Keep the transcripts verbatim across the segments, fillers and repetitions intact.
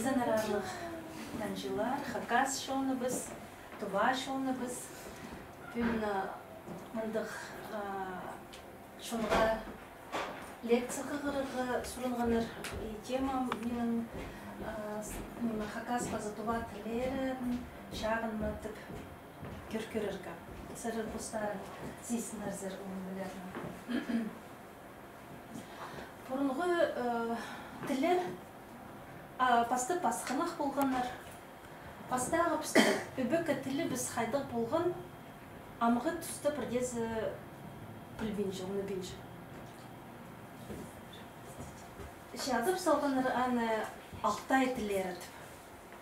Сыннарлығ танҷылар, хакас чоныбыс, тува чоныбыс. Пӱӱн, а, мындағ, а, чонға лекция хығырарға сурынғаннар, и тема минің, а, с-, ниме, хакас паза тува тіллерін чағын ма тіп кӧр-, кӧрерге. Сірер постарың сизінерзер ол нимелерні. Пурунғы, э, тіллер, а, пастап пасханах полғаннар. Пастағы пістің ӧбекке тілібіс хайдағ полған, амғы туста пірдеезі пілбинче, ундубинча. Че адап салғаннар аны алтай тіллері тіп.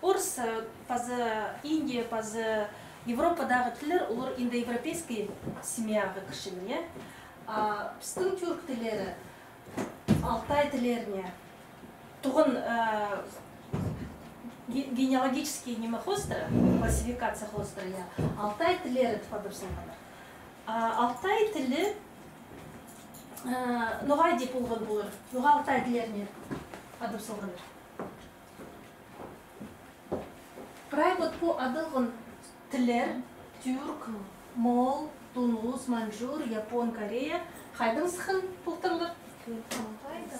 Орыс, э, паза Индия, паза Европадағы тіллер, олар индоевропейский семьяға кірчеңнер, я? А пістің тюрк тіллері алтай тіллеріне, туған, э, ге-, генеалогический ниме хоостыра, классификация хоостыра, я, алтай тіллері тіп адап салғаннар. А алтай тілі, э, ноға дее полған полар, ноға алтай тіллеріне адап салғаннар. Прай вот пу адалған тіллер, тюрк, моол, тунгус, маньчжур, япон, корея, хайдаң сыххан полтырлар?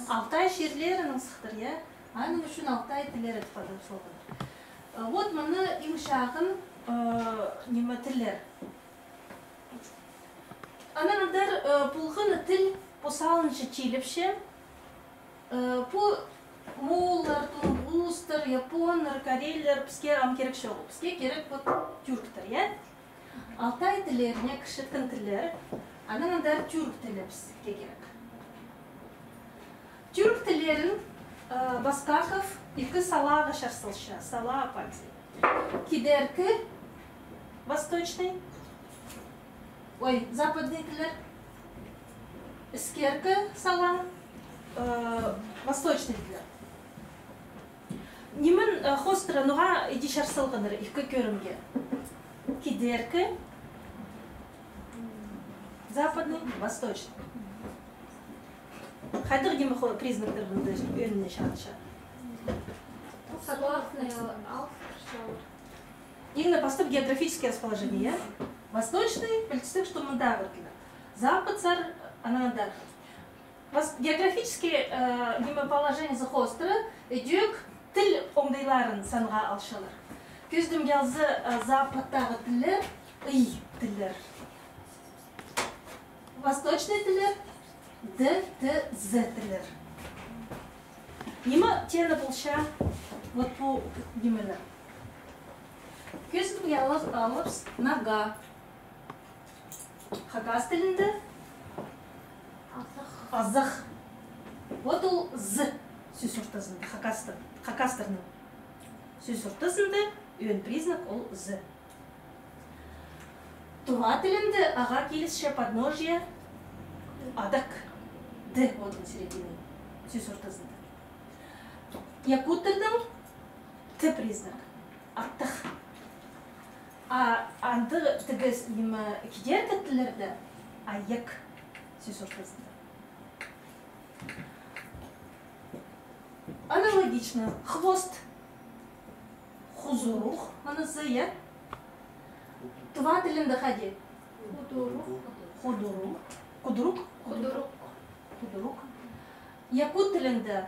Алтай чирлерінең сыхтыр, я? Аның ӱчӱн алтай тіллері тіп адап салғаннар. Э, вот мына иң чағын, э, ниме, тіллер. Анаң андар, э, полған тіл посалынча тилепче. Э, пу мооллар, тунгустар, японнар, корейлер піске ам кирек чоғыл. Піске кирек вот тюрктер, я? Алтай тіллеріне кірчеткен тіллер, анаң андар тюрк тілі піске кирек. Тюрк тіллерін, э, Баскаков ікі салаға чарсалча, сала апальзы. Кидеркі, восточный, ой, западный тіллер, іскеркі сала, э, восточный тіллер. Ниме, э, хоостыра, ноға иди чарсалғаннар ікі кӧрімге? Кидеркі, западный, восточный. Хайдағ ниме хо-, признактар мында ӧӧніне чағынча? Согласные, алыстырчалар. Иң не пастап географическое расположение, я? Восточный, пілдістіг, что мындағы тіллер. Западсар, анаң андар. Вос-, географический, э, ниме, положениезі хоостыра, ідӧк тіл оңдайларын санға алчалар. Кӧзідімге алза, э, западтағы тіллер, ый тіллер. Восточный тіллер, д, т, з тіллер. Ниме теені полча вот пу нимелер? Кӧзідімге алаб-, алабыс нога. Хакас тілінде? Азах. Азах. Вот ол з сӧс ортазында, хакастар-, хакастарның сӧс ортазында ӧӧн признак ол з. Тува тілінде ағаа килісче подножье, адак. Д, вот он середине, сӧс ортазында. Якуттарның т признак, аттығ. А андағ тігіс, ниме, кидеркі тіллерде аяк, сӧс ортазында. Аналогично. Хвост. Хузурух. Мына з, я? Тува тілінде хайди? Худурух. Худурух. Кудурук? Худурук. Худурук. Якут тілінде?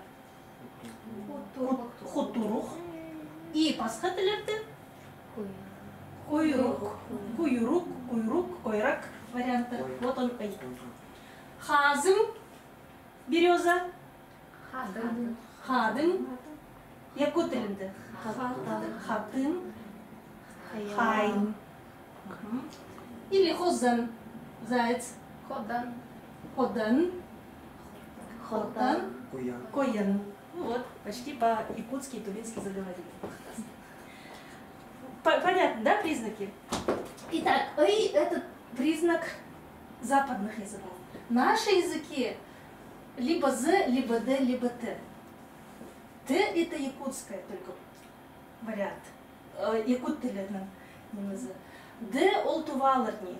Хутурух. Хутурух. И пасха тіллерде? Куйрук. Куйрук, куйрук, куйрак варианттар. Вот он, ай. Хазым. Берёза. Хадың. Хадың. Якут тілінде. Хатын. Хатын. Хайын. Хайын. Мгм. Или хозан. Заяц. Ходан. Ходан. Ходан. Ходан. Куян. Куян. Ну вот, почти по-якутски и тувински заговорили. По-, понятно, да, признаки? Итак, ый — это признак западных языков. Наши языки либо з, либо д, либо т. Т — это якутская только вариант. Э, якут тілінің нимезі. Д — ол туваларның.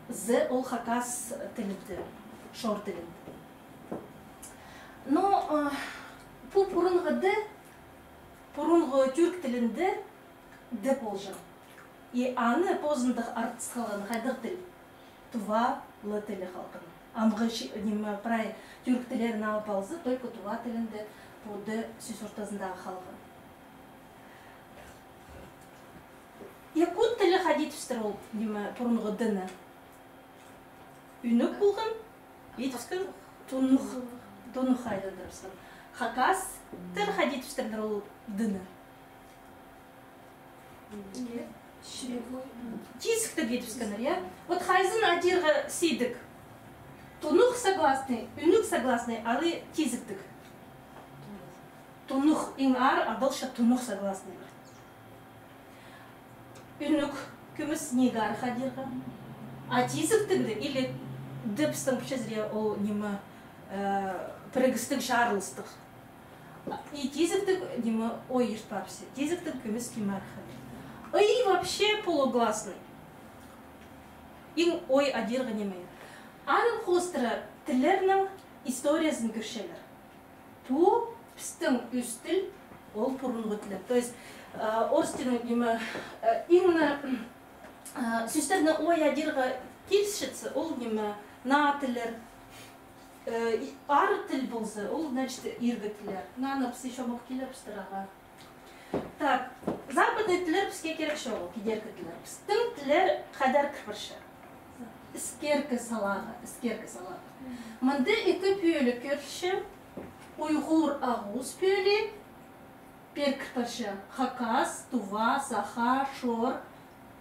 З — ол хакас тілінде, шор тілінде. Но, э, пу пурунғы д Пурунғы тюрк тілінде «д» полҷаң. И аны позында артыс халған хайдағ тіл? Тува ла тілі халған. Амғы чи-, ниме, прай тюрк тіллерін алып алза, только тува тілінде пу «д» сӧс ортазындағы халған. Якут тілі хайди тіпчелер ол, ниме, пурунғы «д»-ны? Ӱнӱк полған, итіскен тунух, тунух айландырыбысхан. Хакас тілі хайди тіпчелер ол «д»-ны? Тизіктіг итібіскеннер, я? Вот хайзын адирға сидік? Тунух согласный, ӱнӱк согласный, алай тизіктіг? Тунух, иң аар адалча тунух согласный. Ӱнӱк кӧмес ниге аар адирға? А тизіктігде или «д» пістің пілчезер ол ниме, э, пірігістіг, чарылыстығ. И тизіктіг ниме ой ирт парыбысча. Тизіктіг кӧмес ниме аар адирға. Ый вообще полугласный. Иң ой адирға ниме. Аның хоостыра тіллернің историязын кӧрчелер. Пу пістің ӱс тіл, ол пурунғы тіллер. То есть, э, орыс тілінің ниме, э, именно, э, сӧстерні ой адирға килісчетсе, ол ниме, наа тіллер, э, и аар тіл полза, ол, значит, иргі тіллер. Наа, наа, піс ещё мох килербіс ағаа. Так, западный тіллер піске кирек чоғыл, кидеркі тіллер. Пістің тіллер хайдар кір парча? Іскеркі салаға, іскеркі салаға. Мында ікі пӧлік кӧрілче: уйғур, ағуз пӧлии, пеер кір парча хакас, тува, саха, шор,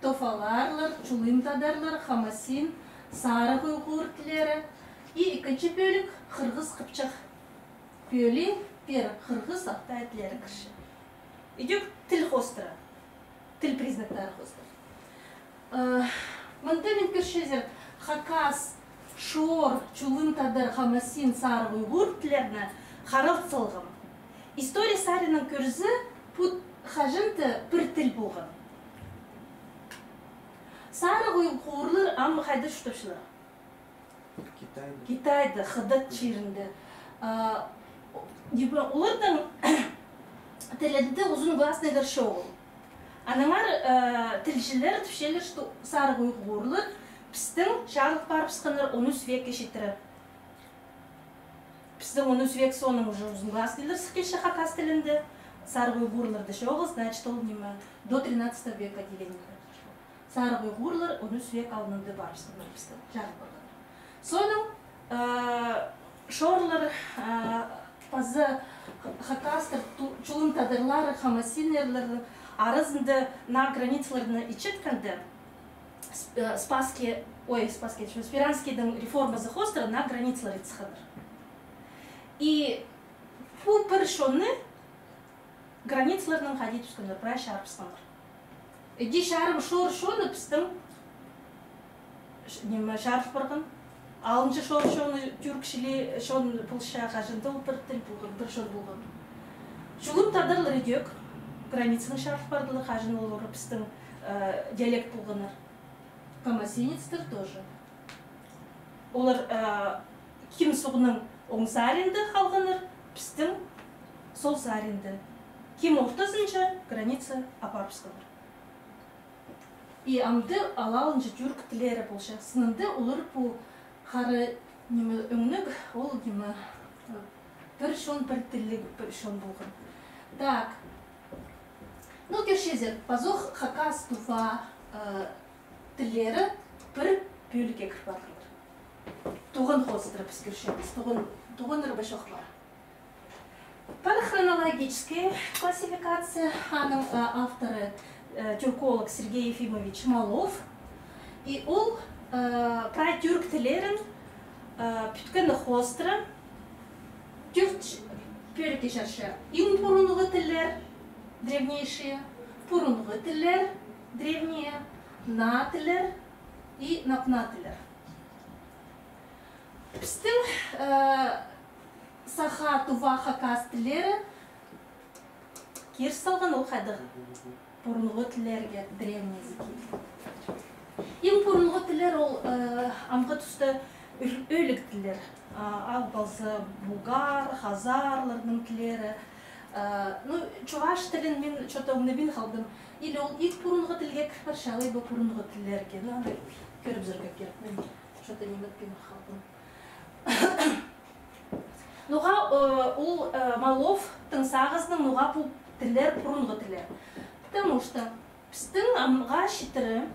тофаларлар, чулым тадарлар, хамасин, сарығ уйғур тіллері. И ікінҷі пӧлік хырғыс, қыпчах пӧлии, пеер хырғыс, ахтай тіллері кірче. Идӧк тіл хоостыра, тіл признактары хоостыра. Э, мында мин кӧрчезер, хакас, шор, чулым тадар, хамасин, сарығ уйғур тіллерні харалт салғам. История саринаң кӧрзе, пу хаҷан-да пір тіл полған. Сарығ уйғурлар ам хайда чуртапчалар? Китайда. Китайда, Хыдат чирінде. А, типа, оларның тілінде узун гласныйлар чоғыл. Аннаңар, а, тілҷілер тіпчелер, что сарығ уйғурлар пістің чарылып парыбысханнар он ӱс векке читіре. Пістің он ӱс век соонаң уже узун гласныйлар сых килче хакас тілінде. Сарығ уйғурларда чоғыл, значит, ол ниме, до тринадцатого века дигеннер. Сарығ уйғурлар он ӱс век алнында парыбысханнар пістің, чарылып парғаннар. Соонаң, э, шорлар, э, паза хакастар, ту-, чулым тадарлар, хамасиннерлер аразында наа границаларны итчеткенде, Сп-, э, Спасский, ой, Спасский, Сперанскийдің реформазы хоостыра наа границалар итсханнар. И пу пір чонны границаларнаң хайди тӱскеннер, прай чарыбысханнар. Іди чарым шор чоны пістің ш-, ниме, чарылып парған. Алынҷа шор чоны тюрк чіли чон полча, хаҷан-да ол пір тіл полған, пір чон полған. Чулым тадарлар идӧк границанаң чарылып пардылар, хаҷан олар пістің, э, диалект полғаннар. Хамасинецтер тоже. Олар, э, Ким суғның оң саринда халғаннар, пістің сол саринда. Ким ортазынҷа граница апарыбысханнар. И амды алалынҷа тюрк тіллері полча. Сынында олар пу хара ниме ӧңніг, ол ниме, э, пір чон, пір тілліг, пір чон полған. Так. Ну, кӧрчезер, пазох хакас, тува, э, тіллері пір пӧлікке кір пардылар. Туған хоостыра піс кӧрчебіс, туған, туғаннар ба, чох па. Пар хронологическая классификация, аның, а, авторы, э, тюрколог Сергей Ефимович Малов. И ол, э, прай тюрк тіллерін, э, пӱткені хоостыра тӧрт пӧлікке чарча. Иң пурунғы тіллер, древнейшие, пурунғы тіллер, древние, наа тіллер и нап-наа тіллер. Пістің, э, саха, тува, хакас тіллері кир салған ол хайдағ пурунғы тіллерге, древние языки. Иң пурунғы тіллер ол, э, амғы туста ӧл-, ӧліг тіллер. А, ал палза, булгар, хазарларның тіллері. А, ну, чуваш тілін мин чё-то оңнабин халдым. Или ол ит пурунғы тілге кір парча, алай ба пурунғы тіллерге. Ну, аны кӧрібізерге кирек. Мин чё-то ниме итпин халдым. Ноға, э, ол, э, Маловтың сағызының ноға пу тіллер пурунғы тіллер. Потому что пістің амға читіре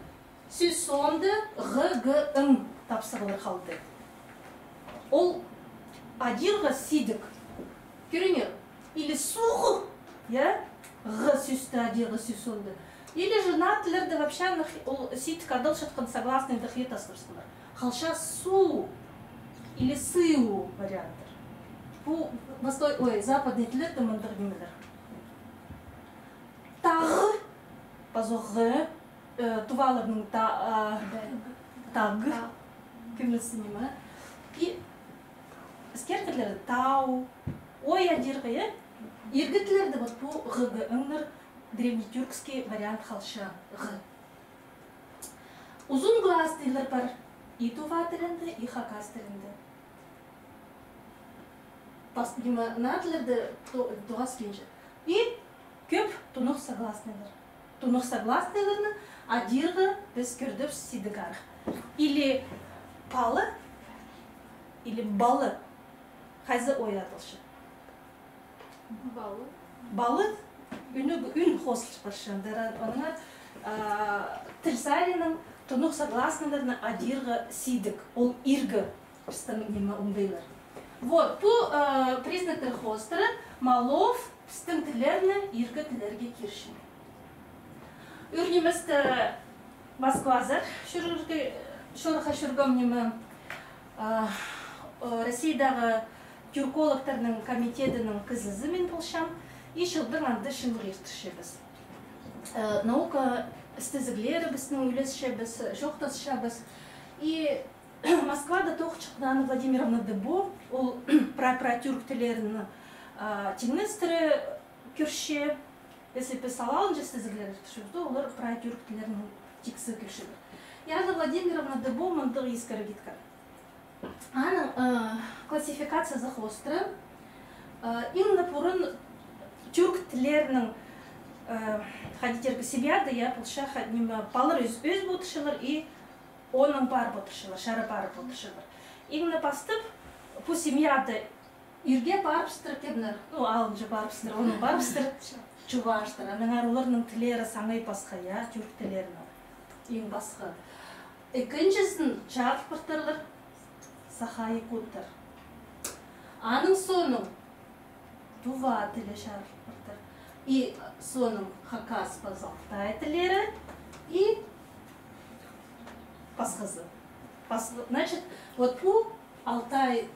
сӧс соонда ғы, г, ң тапсағлар халды. Ол адирға сидік. Кӧріңер, или суғ, я? Ғы сӧсті адирға сӧс соонда. Или же наа тіллерде вообще аны хи-, ол сидік адалчатхан согласныйды хыйа тастапсалар. Халча су или сыу варианттар. Пу восток-, ой, западный тіллерде мындағ нимелер. Тағ, пазох ғы, э, туваларның та-, а, таг, кӧмес ниме. И іскер тіллерде тау, ой адирға, я? Иргі тіллерде вот пу ғы, г, ңнер древнетюркский вариант халча, ғы. Узун гласныйлар пар и тува тілінде, и хакас тілінде. Пас-, ниме, наа тіллерде то-, тоғаспинча. И кӧп тунух согласныйлар. Тунух согласныйларны адирға піс кӧрдібіс сидік арах. Или палы, или балы. Хайзы ой адалча? Балы. Балы. Ӱні, ӱн хозылча парча. Андар аннаңар, а, тіл саринаң тунух согласныйларны адирға сидік. Ол иргі пістің ниме оңдайлар. Вот, пу, э, признактар хоостыра Малов пістің тіллерні иргі тіллерге кирче. Ӱр ниместе Москвазар чӧрерге, чӧрерге чӧргем ниме, э, э, Россиядағы тюркологтарның комитедінің кізізі мин полчам, и чылдаң анда чыылығ иртірчебіс. Э, наука істезіглерібіснең ӱлесчебіс, чоохтасчабыс. И Москвада тоғынчатхан Анна Владимировна Дебо, ол прай-прай тюрк тіллерін, а, тиңнестіре кӧрче. Если піс алынҷа істезіглер, то олар прай тюрк тіллерін тиксі кӧрчелер. И Анна Владимировна Дебо мындағ искіріг иткен. Аның, э, классификациязы хоостыра, э, иң не пурун тюрк тіллерінің, э, хайди тирге, семьяда, я, полча, ха-, ниме, палалар ӧс-, ӧс полчалар и онаң парып одырчалар, чарап парып одырчалар. Иң не пастап, пу семьяда ирге парыбыстыр кемнер, ну, алынҷа парыбыстыр, онаң парыбыстыр чуваштар. Аннаңар оларның тіллері саңай пасха, я, тюрк тіллерінең. Иң пасха. Ікінҷізін чарыл партырлар саха якуттар. Аның соонаң тува тілі чарыл партыр. И соонаң хакас паза алтай тіллері, и пасхазы. Пас-, значит, вот пу алтай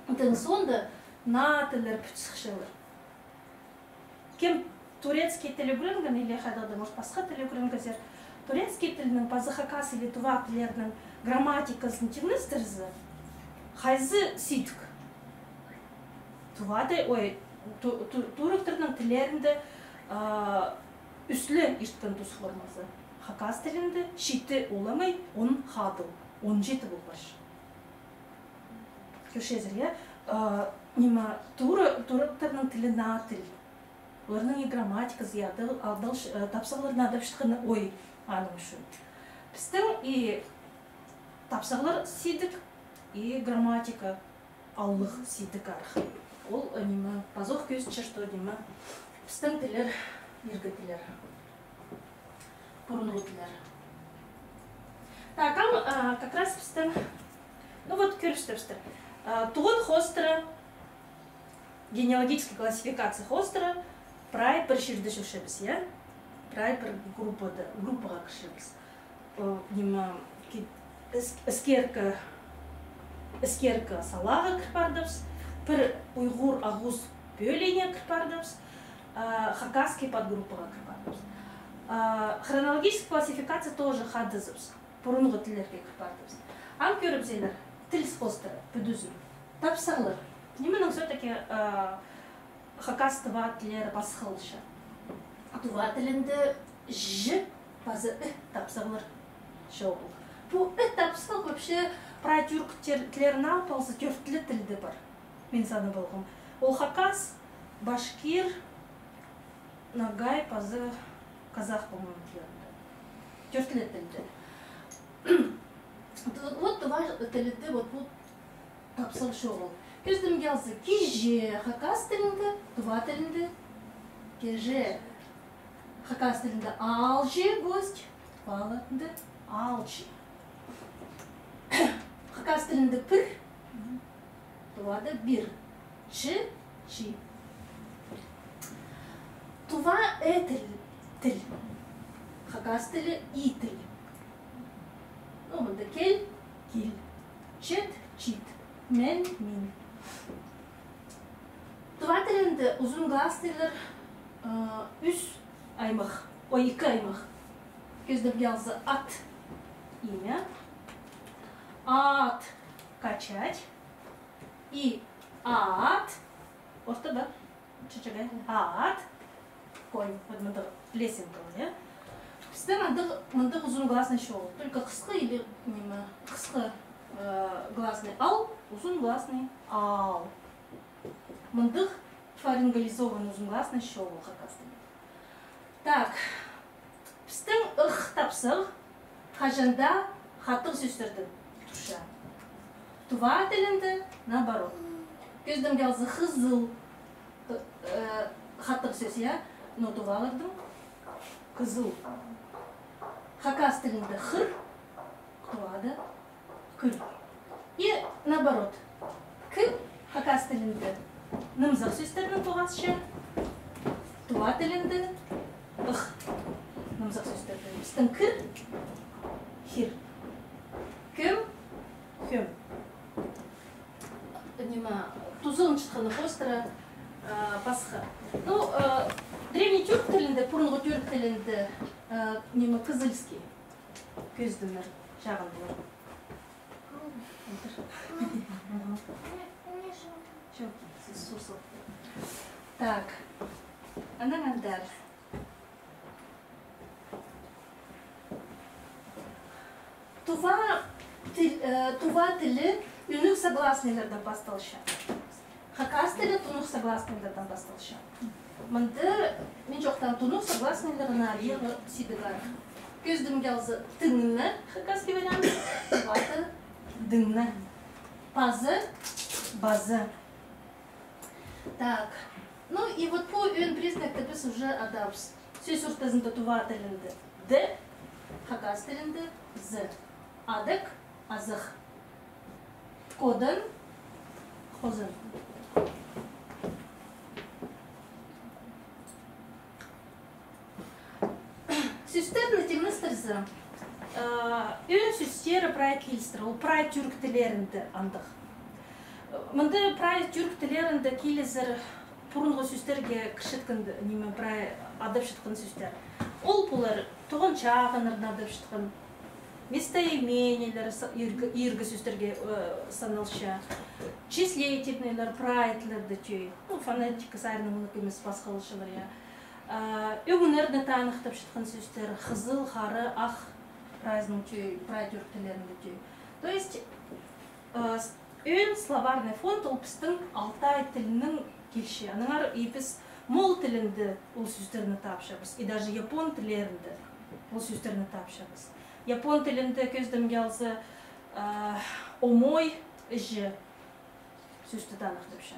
тілнің соонда наа тіллер пӱт сыхчалар. Кем турецкий тіл ӱгренген или хайдағ-да, может, пасха тіл ӱгренгезер, турецкий тілнің паза хакас или тува тіллерінің грамматиказын тиңнестірзе, хайзы сидік? Тувада, ой, ту-, ту-, туректарның тіллерінде, а, ӱс ле ирткен тус формазы. Хакас тілінде читі уламай, он хадыл, он читі пол парча. Кӧрчезер, я? А, ниме, туре-, туректарның тілі наа тіл. Оларның и грамматиказы, и адал-, адал-, э, тапсағларны адапчатханы, ой, аның ӱчӱн. Пістің и тапсағлар сидік, и грамматика аллығ сидік арах. Ол, э, ниме, пазох кӧзітче, что, ниме, пістің тіллер, иргі тіллер. Пурунғы тіллер. Так, ам, а, как раз пістің, ну вот, кӧрібіс тӧбістер. А, туған хоостыра, генеалогический классификация хоостыра, прай пір чирде чӧрчебіс, я? Прай пір группада, группаға кірчебіс. О, ниме, ки-, іс-, іскеркі, іскеркі салаға кір пардыбыс, пір уйғур ағус пӧлиине кір пардыбыс, а, хакасский подгруппаға кір пардыбыс. А, хронологический классификация тоже хадазыбыс. Пурунғы тіллерге кір пардыбыс. Ам кӧрібізелер, тіл хоостыра, пӱдізім. Тапсағлар. Нименең все-таки, а, хакас, тува тіллері пасхалча? Тува тілінде ж паза ы тапсағлар чоғыл. Пу ы тапсағ вообще прай тюрк тер-, тіллерін алып алза, тӧрт ле тілде пар. Мин санап алғам. Ол хакас, башкир, ногай паза казах, по-моему, тіллерінде. Тӧрт ле тілде. Вот тува тілінде вот пу тапсағ чоғыл. Кӧзідімге алза, киҷе хакас тілінде, тува тілінде кеже. Хакас тілінде аалҷы, гость, тува тілінде аалҷы. Хакас тілінде пір, тувада пір. Чы, чи. Тува э тіл, тіл. Хакас тілі и тіл. Ну, мында кел, кил. Чет, чит. Мен, мин. Тува тілінде узун гласныйлар, э, ӱс аймах, ой, ікі аймах. Кӧзідімге алза, ат, имя. Ат, качать. И ат, орта ба? Чачагай. Ат, конь. Вот мындағ лесенкалар, я? Пістің андағ, мындағ узун гласный чоғыл. Только хысхы или, ниме, хысхы, э, гласный ал, узун гласный аал. Мындағ фарингализованный узун гласный чоғыл хакас тілінде. Так, пістің ых тапсағ хаҷан даа хатығ сӧстердең турча. Тува тілінде наоборот. Кӧзідімге алза, хызыл, э, хатығ сӧс, я? Но туваларның кызыл. Хакас тілінде хыр, тувада кӱр. И наоборот. Кӱ хакас тілінде нымзах сӧстернең тоғасча, тува тілінде ых нымзах сӧстернең. Пістің кір, хир. Кӧм, хӧм. Ниме, тузағын чатханы хоостыра, а, пасха. Ну, а, древний тюрк тілінде, пурунғы тюрк тілінде, а, ниме, кызыльский. Кӧзідімнер, чағын полар. Чоохтап, сӧс сорза. Так. Анаң андар. Тува тіл-, э, тува тілі ӱнӱк согласныйлардаң пасталча. Хакас тілі тунух согласныйлардаң пасталча. Мында мин чоохтаам тунух согласныйларны алирға сидік ар. Кӧзідімге алза, тыңна, хакасский вариант, тувада дыңна. Паза, база. Так. Ну и вот пу ӧӧн признакты піс уже адабыс. Сӧс ортазында тува тілінде д, хакас тілінде з. Адак, азах. Кодан, хозан. Сӧстерні тиңнестірзе, э, ӧӧн сӧстері прай килістіре, ол прай тюрк тіллерінде андағ. Мында прай тюрк тіллерінде килізер пурунғы сӧстерге кірчеткен, ниме, прай адапчатхан сӧстер. Ол полар тоғынҷағыннарны адапчатхан, местоимениелер са-, иргі, иргі сӧстерге, э, саналча. Числительныйлар прай тіллерде тӧӧй. Ну, фонетика саринаң мындағ нимес, пасхаласчалар, я. А, ӧңнерні таныхтапчатхан сӧстер, хызыл, хара, ах, прайзының тӧӧй, прай тюрк тіллерінде тӧӧй. То есть, э, с-, ӧӧн словарный фонд ол пістің алтай тілінең килче. Аннаңар и піс моол тілінде ол сӧстерні тапчабыс, и даже япон тіллерінде ол сӧстерні тапчабыс. Япон тілінде кӧзідімге алза, э, омой, іҷе сӧсті таныхтапча.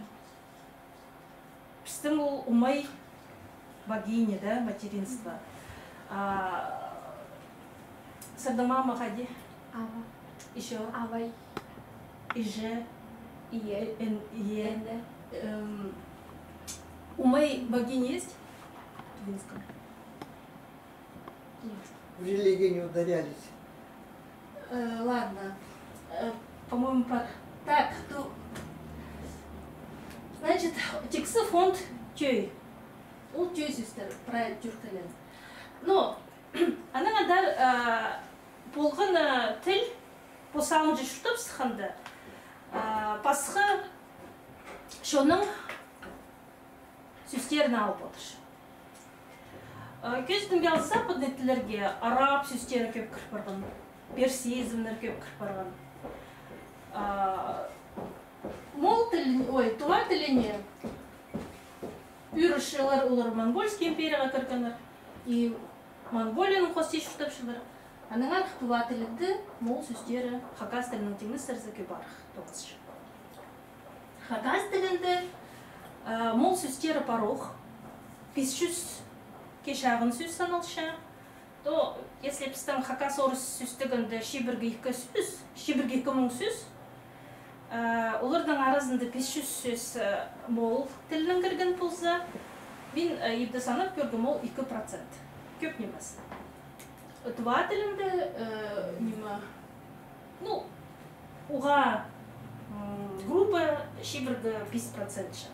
Пістің ол омай богиня, да, материнство. А сірернің мама хайди? Ава. Ещё? Авай. Иже. Ие. Э, эн-, ие. Эне. Эм, омай богиня есть в Тувинском? В религии не ударялись. Э, ладно. Э, по-моему, пар. Так, ту-, значит, тиксі фонд тӧӧй. Ол тӧӧй сӧстер, прай тюрк тілінең. Но, анаң андар, э, полған, э, тіл, пу сағынҷы чуртап сыхханда, э, пасха чонның сӧстерін алып одырча. Э, кӧзідімге алза, западный тіллерге араб сӧстері кӧп кір парған, персизмнер кӧп кір парған. Э, моол тіліне, ой, тува тіліне Олар, олар Монгольский империяға кіргеннер. И Монголияның хости чуртапчалар. Аннаңар тува тілінде моол сӧстері хакас тілінең теңнестірзе кӧп арах тоғасча. Хакас тілінде, а, моол сӧстері пар ох. Пис чӱске чағын сӧс саналча. То, если пістің хакас-орыс сӧстігінде чибіргі ікі сӧс, чибіргі ікі муң сӧс, а, оларның аразында пис чӱс сӧс, а, моол тілінең кірген полза, мин, а, ибде санап кӧргем, ол ікі процент. Кӧп нимес. Тува тілінде, э, ниме, ну, уғаа, м, грубо, чибіргі пис процент ча.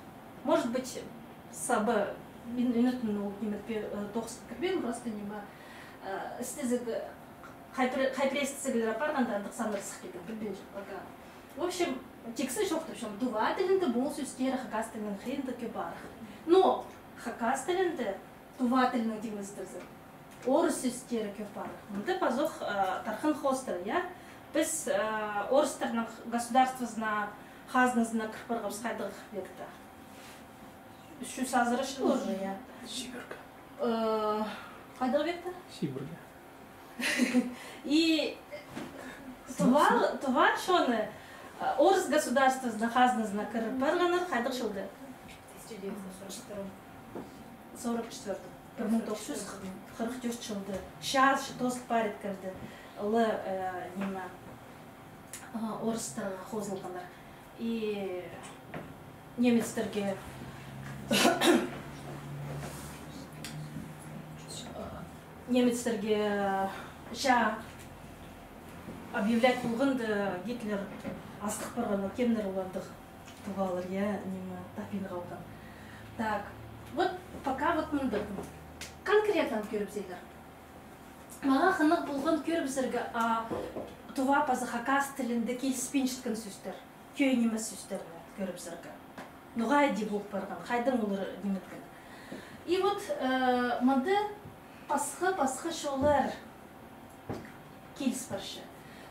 Может быть, саба, мин, мин ӱнетін ол ниме, пе-, э, тоғысха кірбеем, просто ниме, э, істезіг, хайпер-, хайперестезіглер апарғанда андағ саннар сых килген, пілбинчем пока. В общем, тиксі чоохтапчам, тува тілінде моол сӧстері хакас тілінең хыйында кӧп арах. Но хакас тілінде тува тілінең теңнестірзе, орыс сӧстері кӧп арах. Мында пазох, а, тархын хоостыра, я? Піс, а, орыстарның государствозына, хазназына кір парғабыс хайдағ векте? Ӱс чӱс азыра чыл уже, я? Чибіргі. Э, хайдағ векте? Чибіргі. И тува, тува чоны, а, орыс государствозына, хазназына кір парғаннар хайдағ чылда? Тысяча девятьсот сорок втором. Сорок четвёртом. Пір муң тоғыс чӱс хырых тӧрт чылда. Чаа тоозыл парып килді. Ол, э, ниме, а, орыстарға хозылғаннар. И немецтерге, немецтерге чаа объявлять полғанда Гитлер астығ парған, ол кемнер оларның тувалар, я, ниме, тапин халған. Так, вот пока вот мындағ. Конкретно кӧрібізелер. Мағаа хынығ полған кӧрібізерге, а, тува паза хакас тілінде киліспинчеткен сӧстер, тӧӧй нимес сӧстерні кӧрібізерге. Ноға иди пол парған, хайдаң олар ниметкен. И вот, э, мында пасха-пасха чоллар киліс парча.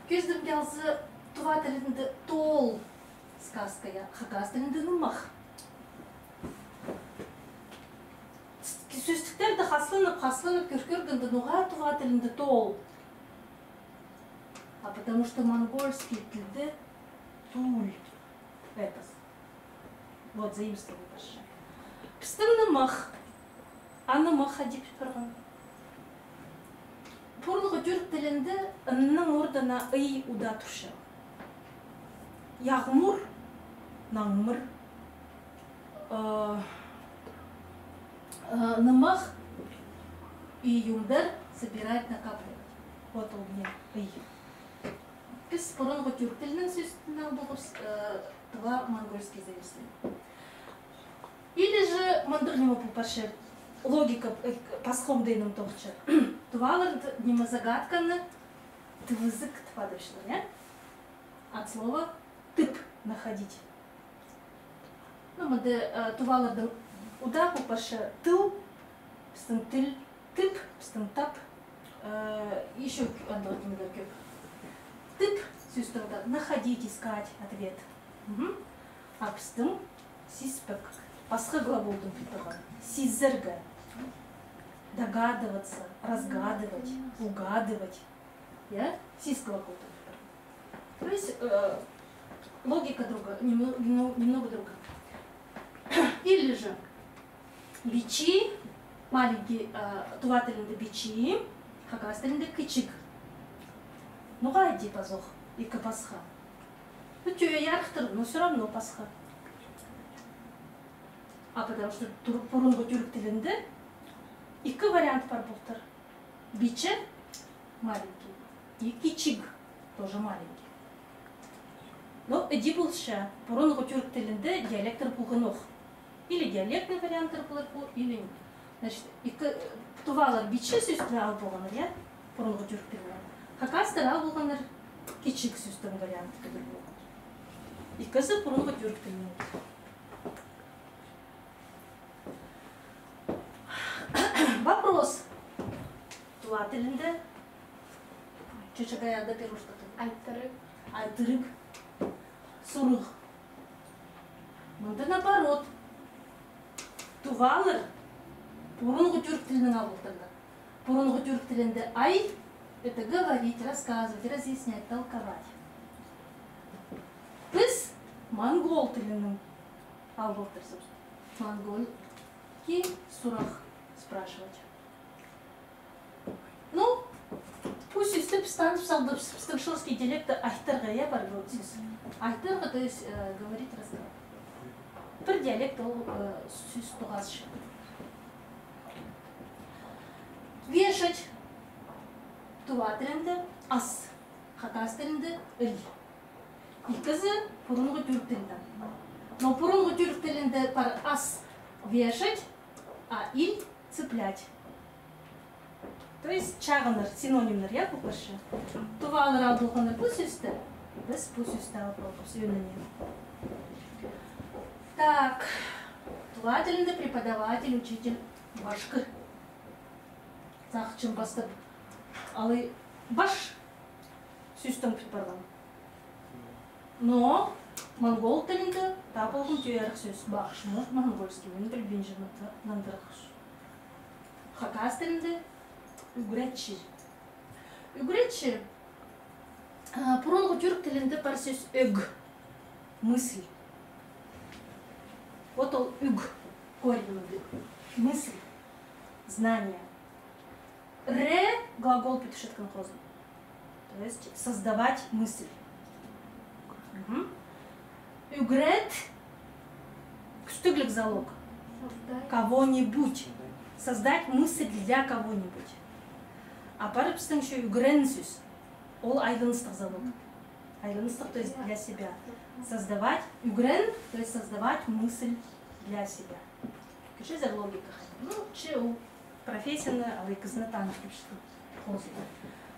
Кӧзідімге алза, тува тілінде тоол сказка, я, хакас тілінде нымах. Сӧстіктерді хасланып, хасланып кӧр-, кӧргенде, ноға тува тілінде тоол? А потому что монгольский тілде туль эпос. Вот, заимствование парча. Пістің нымах. А нымах хайди пит парған? Пурунғы тюрк тілінде ынның орнына ый удаа турча. Яғмур, наңмыр, э, э, нымах, и юмдар, собирать, накапливать. Вот ол мин, ый. Піс пурунғы тюрк тілінең сӧстің алыбызар, э, тува монгольский заимствование. Или же мындағ ниме пол парча, логика, э, пасха оңдайнаң тоғынча. Тувалар т-, ниме, загадканы тывызығ тіп адапчалар, я? От слова тып, находить. Ну, мында, э, туваларның удаа пол парча тыл, пістің тіл, тып, пістің тап, э, ещё андағ нимелер кӧп. Тып сӧстің дее находить, искать ответ. Мгм. А пістің сиспек. Пасха глаголдаң пит парған. Сизерге. Догадываться, разгадывать, угадывать. Я? Сис глаголдаң пит парған. То есть, э, логика другая, немно-, немно-, немного другая. Или же бичі, маленький, э, тува тілінде бичі, хакас тілінде кічіг. Ноға иди пазох, ікі пасха. Ну, тӧӧй арахтыр, но всё равно пасха. А потому что тур-, пурунғы тюрк тілінде ікі вариант пар полтыр. Бичі, маленький, и кічіг, тоже маленький. Но іди полча, пурунғы тюрк тілінде диалекттер полған ох. Или диалектный варианттар полар пу, или нет. Значит, ікі, э, тувалар бичі сӧсті ал полғаннар, я? Пурунғы тюрк тілінең. Хакастар ал полғаннар кічіг сӧстің варианты кідір полғаннар. Ікізі пурунғы тюрк тілінең. Вопрос. Тува тілінде чӧчек аяғында первый что-то. Айтырығ. Айтырығ. Сурығ. Мында наоборот. Тувалар Пурунғы тюрк тілінең алып полтырлар. Пурунғы тюрк тілінде «ай» — это говорить, рассказывать, разъяснять, толковать. Піс монгол тілінең алып полтырбыс. Монгольский сурах, спрашивать. Ну, пу сӧсті піс танып салдыбыс, пістің шорский диалектте айтарға, я, пар ол сӧс. Айтарға, то есть, э, говорить, разговаривать. Пір диалект ол, э, сӧс тоғасча. Вешать. Тува тілінде «ас», хакас тілінде «іль». Ікізі пурунғы тюрк тілінең. Но пурунғы тюрк тілінде пар «ас» — вешать, а «іль» — цеплять. То есть чағынар, синонимнер, я, пу парча. Тувалар алып алғаннар пу сӧсті, піс пу сӧсті алып алғабыс ӧӧніне. Так, тува тілінде преподаватель, учитель, башкы. Сағынчам, пастап алай «баш» сӧстең піт парған. Но монгол тілінде тап полған тӧӧ арах сӧс «бахш», может, монгольский, мин пілбинчем, нандырах. Хакас тілінде «ӱгретчі». «Ӱгретчі», а, пурунғы тюрк тілінде пар сӧс «ӧг», мысль. Вот ол «ӱг» корень мында. Мысль, знание. Ре глагол пӱдірчеткен хоза. То есть создавать мысль. Мгм. Ӱгрет — кӱстіглік залог. Кого-нибудь. Создать мысль для кого-нибудь. А пар пістің ещё ӱгрен сӧс. Ол айланыстығ залог. Айланыстығ, то есть для себя. Создавать, ӱгрен, то есть создавать мысль для себя. Кӧрчезер, логика. Ну, че ол профессияны, алай кізіні таныхтапчатхан хоза.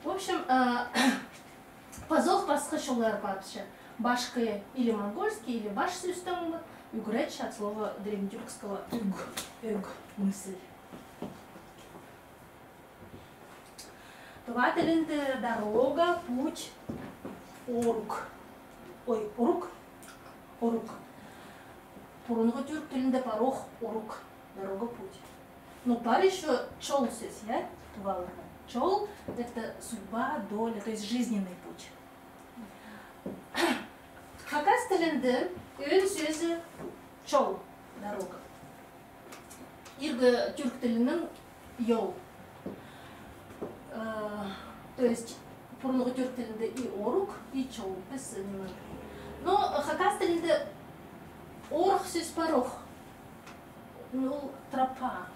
В общем, э, пазох пасха чоллар парыбысча. Башкы или монгольский, или баш сӧстең, ӱгретчі от слова древнетюркского «ӱг», ӧг, мысль. Тува тілінде дорога, путь, орук. Ой, урук. Урук. Пурунғы тюрк тілінде пар ох орук. Дорога, путь. Ну, пар ещё чол сӧс, я? Туваларға. Чол — это судьба, доля, то есть жизненный путь. Хакас тілінде ӧӧн сӧзі чол, дорога. Иргі тюрк тілінең йол. Э, то есть пурунғы тюрк тілінде и орук, и чол. Піс ниме. Но хакас тілінде орых сӧс пар ох. Ну, тропа.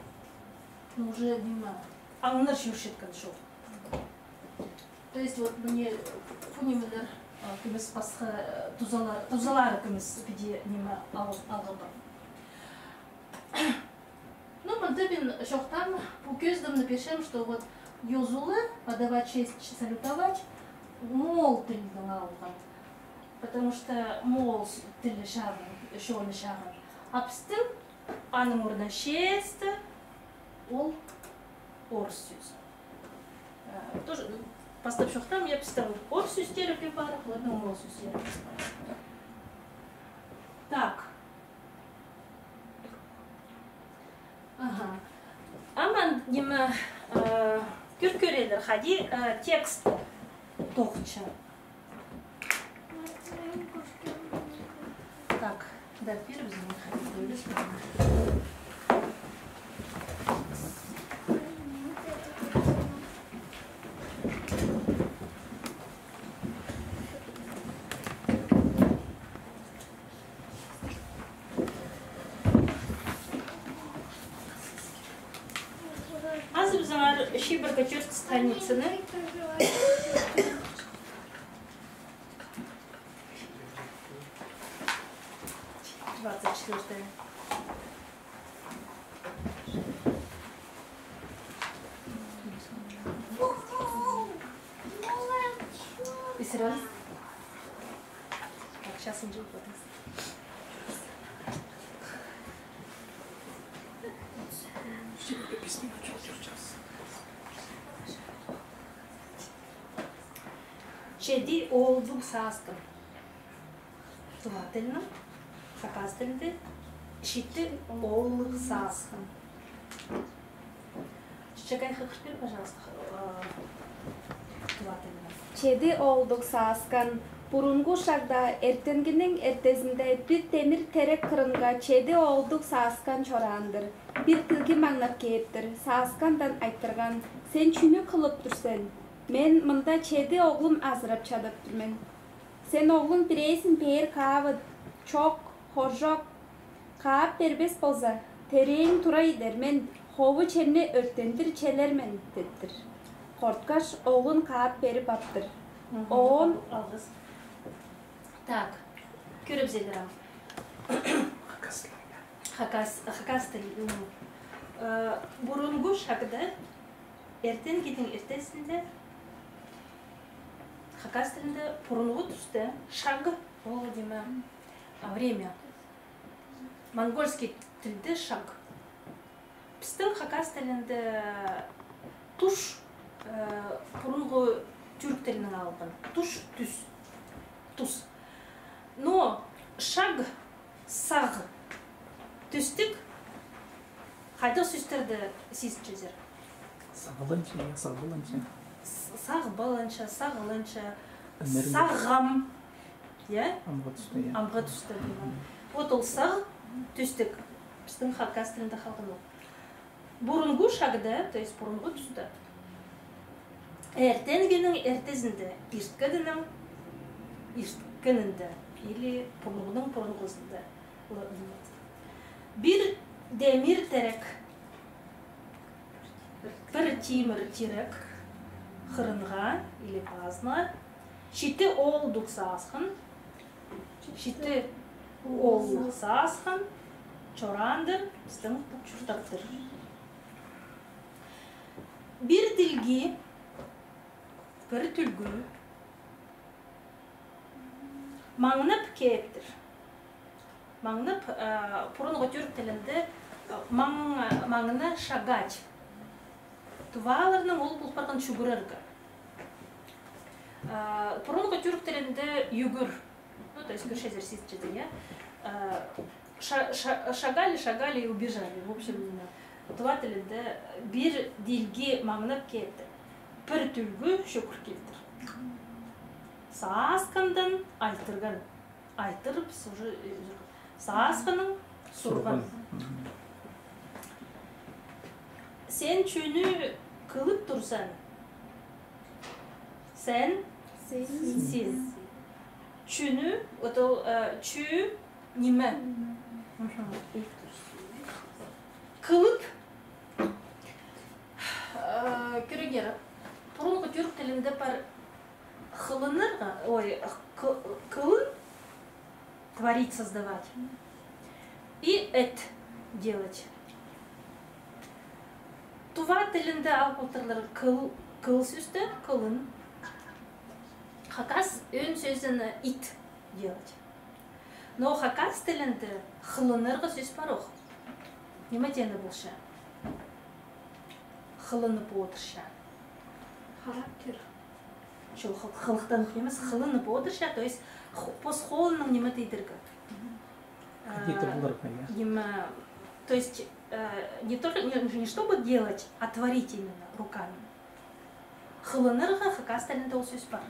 Ну, уже ниме. Аңнар чӧрчеткен чол. То есть вот мына пу нимелер, а, кӧмес пасха, э, тузалар, тузалары кӧмес піди ниме ал-, алғабыс. Ну, мында мин чоохтаам, пу кӧзідімні пирчем, что вот йозулы, подавать честь, салютовать, моол тілінең алған. Потому что моол с-, тілі чағын, чоны чағын. А пістің аның орнына честь, ол орыс сӧзі. Э, тоже, м, пастап чоохтаам, я, пістің орыс сӧстері пе пар, оларның моол сӧстері пе пар. Так. Ага. Аман ниме, э, кӧр-, кӧрерлер, хайди, э, текст тоғынча. Так, да, пир бізге. Азыбызыңар чибіргі тӧрт страницаны. Двадцать четвёртая. И сразу. Так, сейчас он будет. Читі оолдығ саастығ. Тува тілінең, хакас тілінде читі ооллығ саастығ. Чағай хығыр пир, пожалуйста, х-, э, тува тілінең. Читі оолдығ саасхан. Пурунғы шағда, эртенгінің эртезінде пір темір терек хырынға читі оолдығ саасхан чораан-дыр. Пір тілгі маңнап кеептір. Саасханнаң айтырған: «Сен чӱні хылып турсаң? Мин мында читі оғлум азырап чадап тур мен. Сен оғлуң пірээзін пеер хаап ат, чох, хоржох. Хаап пирбес полза, тиреен тура идер мен, хову чемні ӧртендір чилер мен», — тептір. Хортхаш, оғлун хаап пиріп аптыр. Мгм. Оон алғыс. Так, кӧрібізелер ам. Хакас тілі. Хакас, хакас тілі, ну, э, пурунғы шағда, эртенгінің эртезінде, хакас тілінде пурунғы туста шаг, ол, ниме, а, время. Монгольский тілде шаг. Пістің хакас тілінде туш, э, пурунғы тӱрк тілінең алған. Туш, тӱс. Тус. Но шаг, сағ, тӱстіг хайдағ сӧстерде сизінчезер? Сағыланча, я, сағыланча. С-, сағбаланча, сағыланча, сағам. Я? Амғы туста, я. Амғы туста, я. Вот ол сағ, тӱстіг пістің хакас тілінде халған ол. Пурунғы шағда, то есть пурунғы туста, эртенгінің эртезінде, ирткенінің ирткенінде, или пурунғының пурунғызында, л-, пір темір терек, пір темір терек хырынға или пазынға читі оолдығ саасхан, читі оолдығ саасхан чораан-дыр, пістің чуртап тур. Пір тілге, пір тілге маңнап кеептір. Маңнап, э, пурунғы тӱрк тілінде, э, маң-, маңна шагать. Туваларның ол пол парған чӱгӱрерге. Э, пурунғы тӱрк тілінде ӱгӱр. Ну, то есть, кӧрчезер, сизінчезер, я? Э, ша-, ша-, шагали, шагали и убежали. В общем, тува тілінде пір тілге маңнап кеептір. Пір тілге чӱгӱр килтір. Саасханнаң айтырған. Айтырып, уже, э, саасханнаң сурған. Сурған. Мгм. Сен чӱні хылып турсаң? Сен? Сен. Сен. Чӱні, вот ол, э, чӱ, ниме? Мгм. Хылып, э, кӧріңер, пурунғы тӱрк тілінде пар хылынарға, ой, хы-, хылын, творить, создавать. И эт, делать. Тува тілінде алып полтырлар хыл, хыл сӧсті, хылын. Хакас ӧӧн сӧзінең ит, делать. Но хакас тілінде хылынарға сӧс парох. Ниме теені полча? Хылынып одырча. Характер. Чох, хыл-, хылыхтанып нимес, хылынып одырча, то есть х-, пос холынаң ниме идерге. Мгм. Э, ниме, то есть, э, не только, не, не чтобы делать, а творить именно руками. Хылынарға хакас тілінде ол сӧс пар.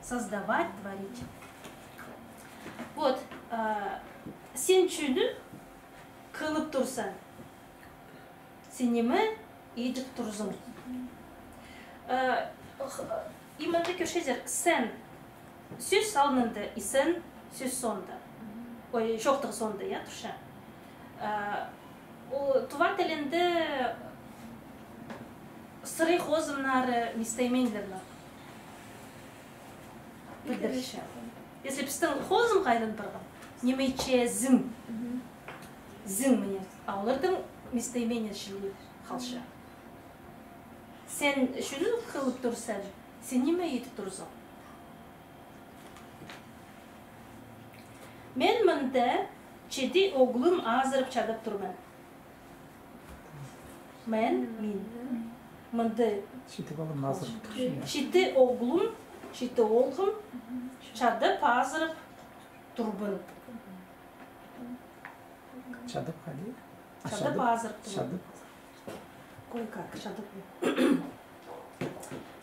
Создавать, творить. Вот, э, сен чӱні хылып турсаң, сен ниме идіп турзың? Э, х-, именно кӧрчезер, сен сӧс алнында и сен сӧс соонда. Ой, чоохтығ соонда, я, турча. Э, ол тува тілінде сырай хозымнары местоимениелерні пілдірче. Если пістің хозымға айлан парған, ниме итчезің? Мгм. Зің, міне. А олардың местоимение чіли халча. Сен чӱні хылып турсаң, сен ниме идіп турзың? Мин мында читі оғлум азырап чадап турбын. Мин, мин. Мында читі оғлум азырап турбын. Читі оғлум, читі оолғым чадап азырап турбын. Чадап хайди? А, чадап азырап турбын. Чадап азырап. Кой-как, чадап.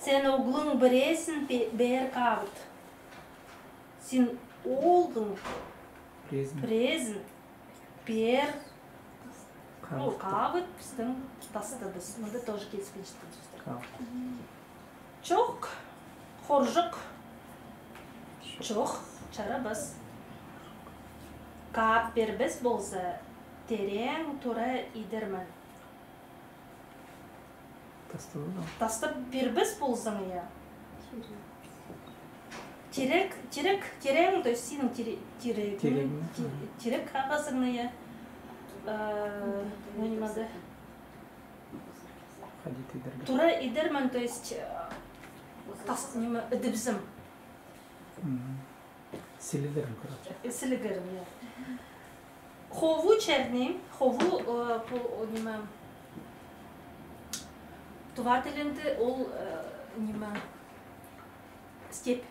Син оолғың пірезін пе-, пеер каабыт. Син оолғың пірезін. Пірезін пеер, ну, каабыт. Каабыт пістің тастабыс. Мында тоже киліспинчеткен сӧстер. Каабыт. Чох, хоржох. Чох, чарабас. Каап пирбес полза, тирең тура идермен. Тастап пирбес ползаң, я. Тирек, тирек, тирең, то есть синің тире-, тирегің, тирек ағазың, я. Э, ну, ниме дее. Тура идермен, то есть, э, тас, ниме, ідібізем. Сілігерім, короче. Э, сілігерім, я. Хову чарны, хову, э, пу, о, ниме, тува тілінде ол, э, ниме, степь.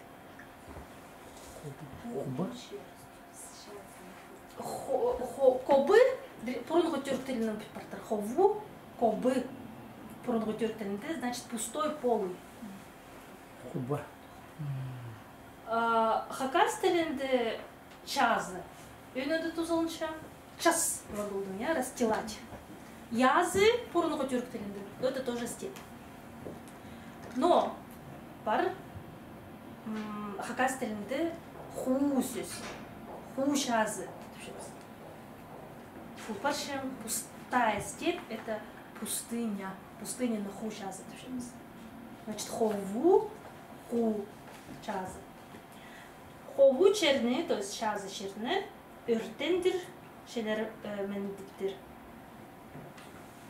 Хобы? Хо-, хо-, кобы, пурунғы тюрк тілінең пит партыр. Хову, кобы, пурунғы тюрк тілінде, значит, пустой, полый. Хобы. А, хакас тілінде чазы. Ӧӧнінде тузаланча час глаголдаң, я, расстилать. Язы, пурунғы тюрк тілінде, это тоже степь. Но пар, м, хакас тілінде хуу сӧс. Хуу чазы. Ол парча пустая степь, это пустыня. Пустыняны хуу чазы тіпчебіс. Значит, хову, хуу чазы. Хову чирні, то есть чазы чирні, ӧртендір, чилер, э, мендіптір.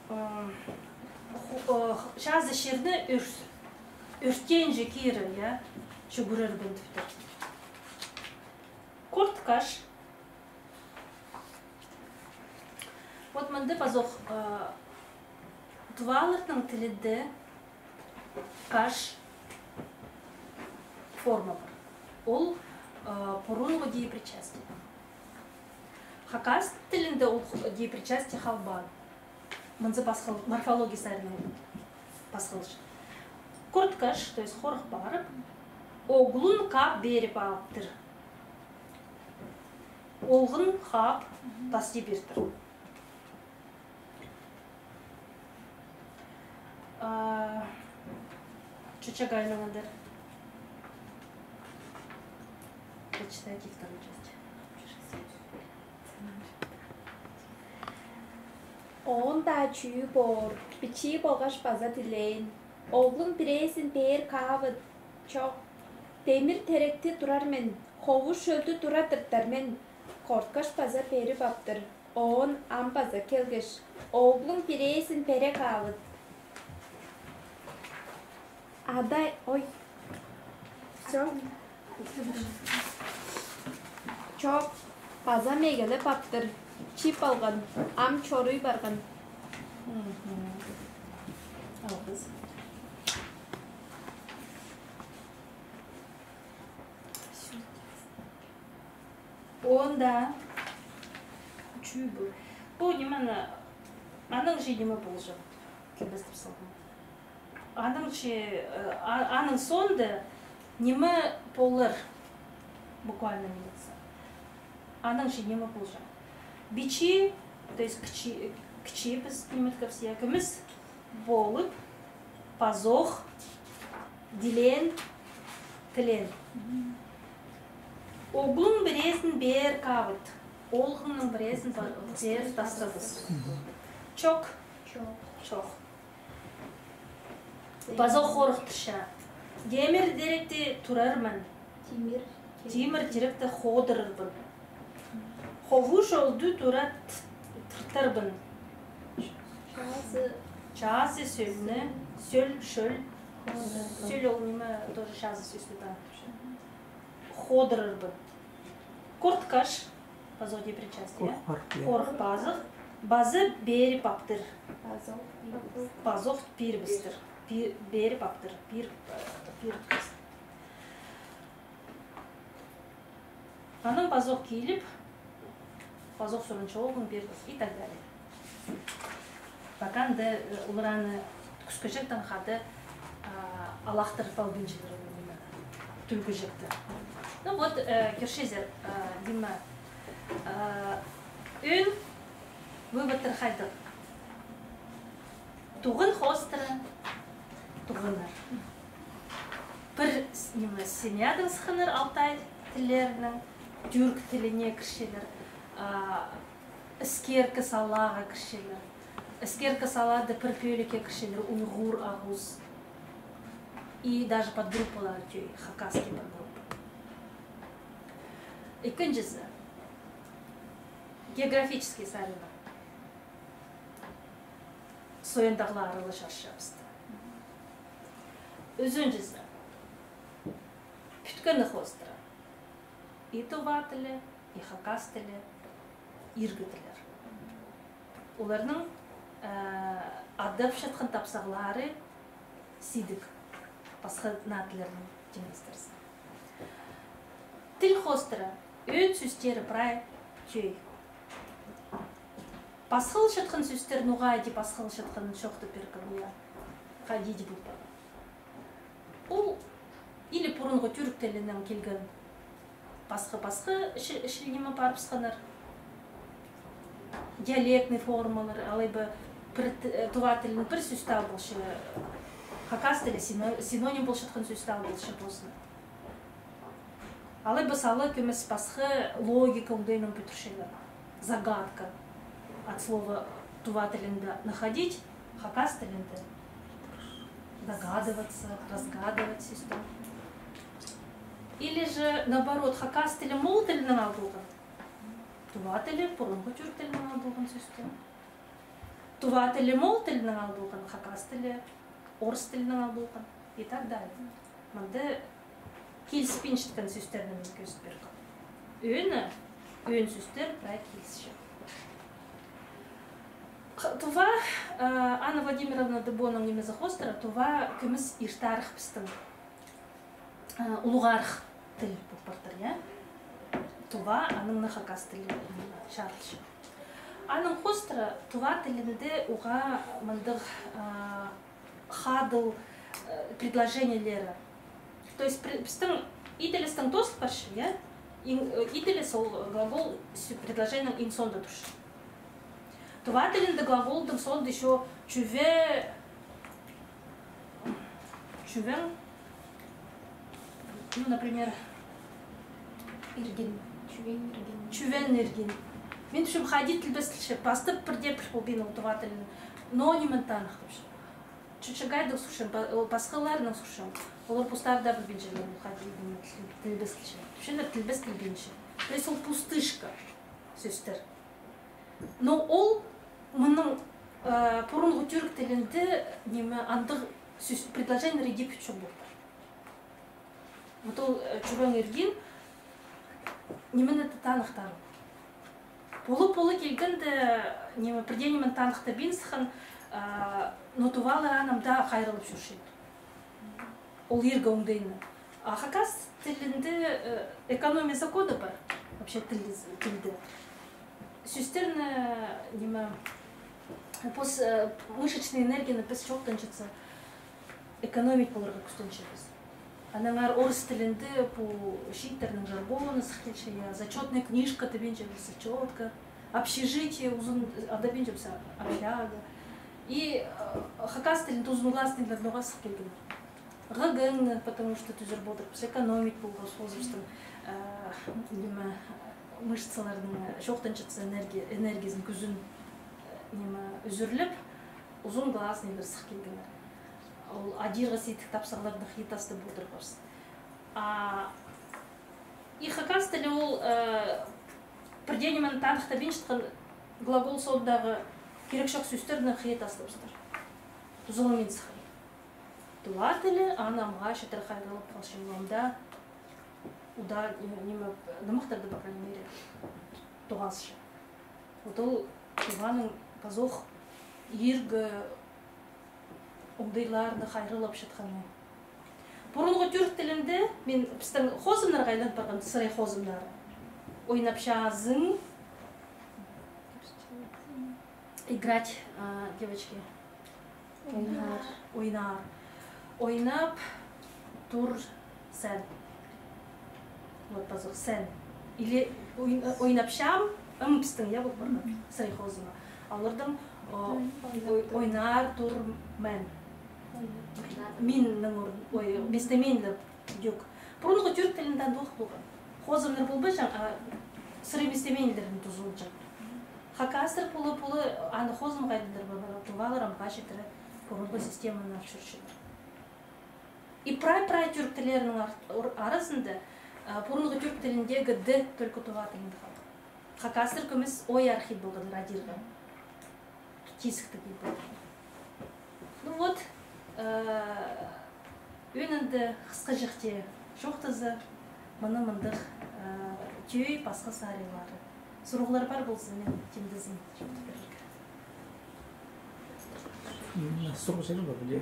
М, ху-, э, чазы чирні ӧр-, ӧртенҷі кирі, я, чӱгӱрербін тіптір. Корткаш. Вот мында пазох, э, туваларның тілінде каш форма пар. Ол, э, пурунғы деепричастие. Хакас тілінде ол деепричастие халбаан. Мынзы пасхал-, морфология саринаң пасхалча. Корткаш, то есть хорых парып, оолғын хаап пиріп аптыр. Оолғын хаап тасти пиртір. А, чучагайның андыр. Прочитайте вторую часть. Оон даа чӱӱ поор, пічии полғаш паза тилеен. Оолғың пірезін пеер каабыт, чох. Темір теректі турар мен, хову шөлді тура тыртар мен. Корткаш паза пиріп аптыр. Оон ам паза килгеш, оолғың пірезін пеер каабыт. Адай, ой. Всё. Чох, паза мегелеп аптыр. Чип алған, ам чорый парған. Мгм. Алғыс. Оон даа чӱӱ пу. Пу нимені, аның чи ниме полҷаң? Кӧбестеп салғам. Аның чи, э, а-, аның соонда ниме полар? Буквально ниме. Аның чи ниме полҷаң? Пічии, то есть кічи-, кічиибіс ниме кӧрзе, кӧмес полып, пазох, тилеен, тилеен. Оолғың пірезін пеер каабыт. Оолғыңның пірезін па-, пеер тастабыс. Чох. Чох. Пазох хорыхтырча. Темір теректі турармын. Тимір. Тимір теректі ходырарбын. Хову шөлді тура т-, тыртарбын. Чазы. Чазы сӧлні, сӧл, шөл. Ходырарбын. Сӧл ол ниме, тоже чазы сӧсті таа. Ходырарбын. Корткаш, пазох деепричастие. Хорых пазох. Пазох пиріп аптыр. Пазох пирібістір. Пиріп аптыр. Пирібістір. Анаң пазох киліп, пазох сурынча оолғың пирібіс и так далее. Анда, э, олар аны кӱскеҷектең хада, а, алахтырып албинчалар ол ниме, тӱлгеҷекті. Ну вот, э, кӧрчезер, э, ниме, э, ӧӧн выводтар хайдағ. Туған хоостыра, туғаннар. Пір с-, ниме, семьядаң сыхханнар алтай тіллерінең, тӱрк тіліне кірчелер, а, іскеркі салаға кірчелер. Іскеркі салада пір пӧлікке кірчелер уйғур, оғуз. И даже подгруппалар тӧӧй, хакасский подгруппа. Ікінҷізі, географический сариннар. Соонаң даа ла араласчабысты. Ӱзінҷізі, пӱткені хоостыра. И тува тілі, и хакас тілі, иргі тіллер. Оларның, э, адапчатхан тапсағлары сидік, пасха наа тіллернең теңестірзе. Тіл хоостыра, ӧӧн сӧстері прай тӧӧй. Пасхалчатхан сӧстер, ноға иди пасхалчатханын чоохтап пиргем, я. Хайди иди пол парған. Ол или пурунғы тӱрк тілінең килген пасха-пасха чіли-, чіли ниме парыбысханнар. Диалектный формалар, алай ба пір т-, э, тува тілінең пір сӧс таа полча, хакас тілі сино-, синоним полчатхан сӧс таа полча позына. Алай ба сала кӧмес пасха логика оңдайнаң пӱдірчелер. Загадка. От слова тува тілінде находить, хакас тілінде догадываться, разгадывать сӧстер. Или же, наоборот, хакас тілі моол тілінең алылған, тува тілі пурунғы тӱрк тілінең алылған сӧстер. Тува тілі моол тілінең алылған, хакас тілі орыс тілінең алылған и так далее. Мында киліспинчеткен сӧстерні мин кӧзіт пиргем. Ӧӧні, ӧӧн сӧстер прай килісче. Х-, тува, э, Анна Владимировна Дыбоның нимезі хоостыра, тува кӧмес иртарах пістің, э, улуғарах тіл пол партыр, я? Тува, анаң на хакас тілі, м, чарылча. Аның хоостыра тува тілінде уғаа мындағ, э, хадыл, э, предложениелері. То есть пр-, пістің иділістең тоозыл парча, я? Ин-, э, иділіс ол глагол с-, предложениенің иң соонда турча. Тува тілінде глаголдың соонда ещё чӱве-, чӱвең, ну, например, иргин. Чӱвең иргин. Чӱвең иргин. Мин тіпчем, хайди тілбестелче, пастап пірдее піл полбин ол тува тілін. Но нимен таныхтапча. Чачагайдаң сурчам, па-, ол пасхаларнаң сурчам. Олар постары даа пілбинчелер, ол хайди ниме тіл-, тілбестелче. Тіпчелер, тілбестелбинче. То есть ол пустышка сӧстер. Но ол мының, э, пурунғы тӱрк тілінде ниме андағ сӧс, предложениелер иди пӱт чох полтыр. Вот ол, э, чӱвең иргин нименең дее таныхтаан. Полып-полып килгенде, ниме, пірдее нимен таныхтабин сыххан, а, но тувалар аны ам даа хайраллап чӧрчелер. Ол иргі оңдайны. А хакас тілінде, э, экономия закона пар, вообще тіл, тілде. Сӧстерні, ниме, пос-, э, мышечный энергияны піс чоохтанчатса, экономить поларға кӱстенчебіс. Аннаңар орыс тілінде пу чииттернің жаргоны сых килче, я, зачётная книжка тібинчебіс, зачётка, общежитие узун, анда тібинчебіс, общага. И, э, хакас тілінде узунгласныйлар ноға сых килген? Г Г Н, потому что тӱзір полдырыбыс, экономить полғабыс позыбыстың, э, ниме, мышцаларның, э, чоохтанчатса энергия, энергиязын, кӱзін, э, ниме, ӱзӱрлеп, узунгласныйлар сых килгеннер. Ол адирға сидік тапсағларны хыйа тастап полдырғабыс. А, и хакас тілі ол, э, пірдее ниме таныхтабинчатхан глагол соондағы кирек чох сӧстерні хыйа тастабыстыр. Тузаланмин сыххан. Тува тілі аны амға читіре хайраллап халча, ол ам даа удаа, э, ниме, нымахтарда, по крайней мере, тоғасча. Вот ол Туваның пазох иргі оңдайларына хайраллапчатханы. Пурунғы тӱрк тілінде мин пістің хозымнарға айланып парған, сырай хозымнары. Ойнапчазың. Играть, а, девочки. Ойнаар. Ойнаар. Ойнап тур сен. Вот, пазох, сен. Или ойн-, ойнапчам, м пістің, я, вот, пар, сірер хозыма. Оларның, о, ойнап ой-, тур. Ойнаар тур мен. Ойнап. Миннің орын, ой, местоимение. Пурунғы тюрк тілінде андох полған. Хозымнар полбаҷаң, а сірер местоимениелерін тузалаҷаң. Хакастар полы, полы, аны хозым хайдағ-да пар, тувалар амға читіре пурунғы системаны ап чӧрчелер. И прай-прай тюрк тіллерінің ар-, ор-, аразында, а, пурунғы тюрк тіліндегі д только тува тілінде халды. Хакастар кӧмес ой архаик полғаннар адирға. Тизіктіг иб. Ну вот, э, ӧӧнінде хысхаҷахти чоохтаза, мына мындағ, э, тӧӧй пасха саринлары. Сурығлар пар полза, мин тимдезім чоохтап пирерге. М, сурығ чарир ба, піле,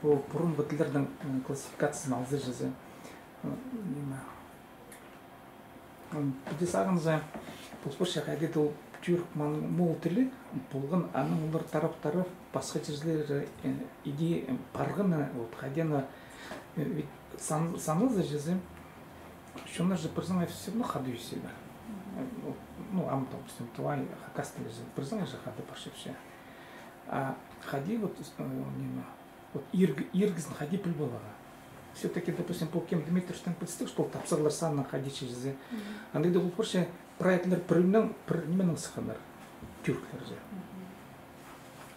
пу пурунғы тіллернің, э, классификациязын алза чізе. М, ниме, М, піди сағынза, пу пурча хайди-да ол тюрк, моң-, моол тілі полған, анаң олар тарап-тарап пасха чирлерге, э, иди, э, парғаны, вот, хайди аны, э, ведь сан-, саназа чізе, чоннар же пірсінең всё равно хада ӧсчелер. Э, вот, ну, ам, допустим, тувай хакас тілі же пірсінең же хада парчапча. А хайди вот, э, ниме, Вот иргі-, иргізін хайди піл поларға. Все-таки, допустим, пу кем Дмитриевичтің пілістіг, что ол тапсағлар санын хайди чізе. Мгм. Андағ даа пол парча, прай тіллер пірінең, пір нименең сыхханнар, тюрклер же. Мгм.